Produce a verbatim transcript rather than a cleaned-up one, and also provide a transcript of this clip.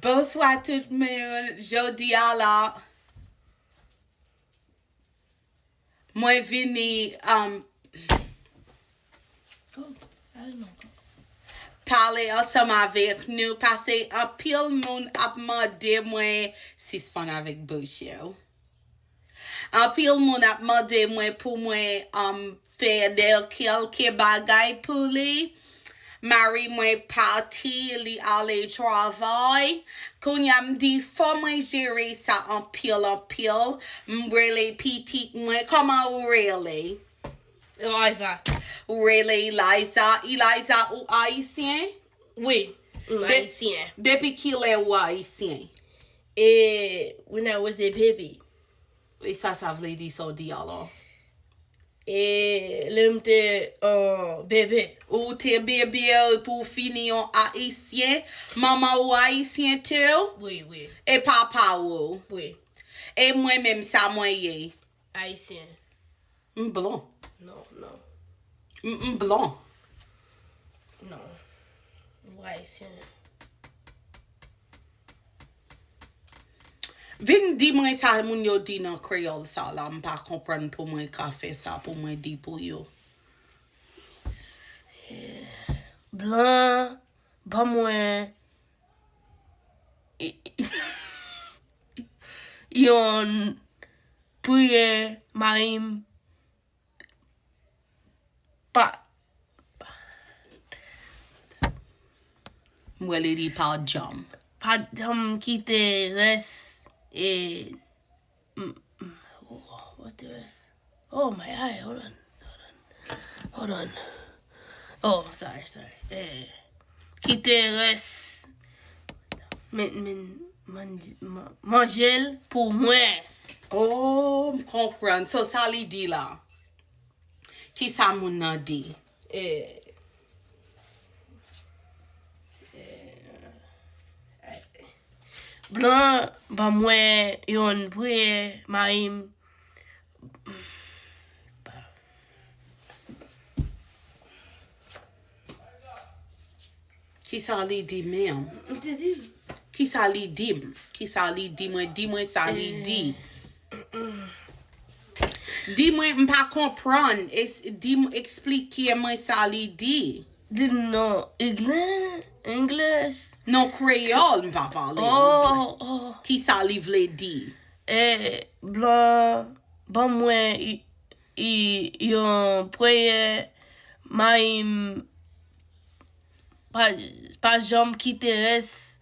Bonswa tout moun. Jodi a la, mwen vini, um, pale ansanm avèk nou, paske anpil moun ap mande mwen, sispann avèk bouch yo. Anpil moun ap mande mwen pou mwen, um, fè de kèlke bagay pou li. Mari mwen pati, li ale travay. Kounye a m di, fò mwen jere sa anpil, anpil. M rele pitit mwen, kòman ou rele? Eliza. Ou rele Eliza. Eliza, ou ayisyen? Wi, m ayisyen. Depi kilè ou ayisyen? E, when I was a baby. E sa, sa vle di sa w di a la? E lè m te, uh, bebe. Ou te bebe pou w vini yon ayisyen? Manman ou ayisyen tou? Wi, wi. E papa ou? Wi. E mwen menm, sa mwen ye? Ayisyen. M blan. Non, non. M, m blan. Non. Ou ayisyen. Vin di mwen sa moun yo di nan kreyòl sa la, m pa konprann pou mwen ka fè sa pou mwen di pou yo. Blan, ban mwen yon priyè, mari m pa, m wè li di pa janm. Pa janm kite rès, e, m, m, what the rest? Oh my eye, hold on, hold on, hold on. Oh, sorry, sorry. Eh, kite rès. Men, men, manje, man-, manje l pou mwen. Oh, m konprann. So, sa li di la? Kisa moun nan di? Eh, eh, blan, ban mwen yon priyè, mari m. Kisa li di menm? M te di l. Kisa li di m? Kisa li di mwen? Di mwen sa li di. Di mwen, m pa konprann. Es-, di m, eksplike mwen sa li di. Di l non, English, English. Non, kreyòl, m pa pale. Oh, oh. Kisa li vle di? E, blan, ban mwen i, i, yon priyè, mari m pa, pa janm kite rès,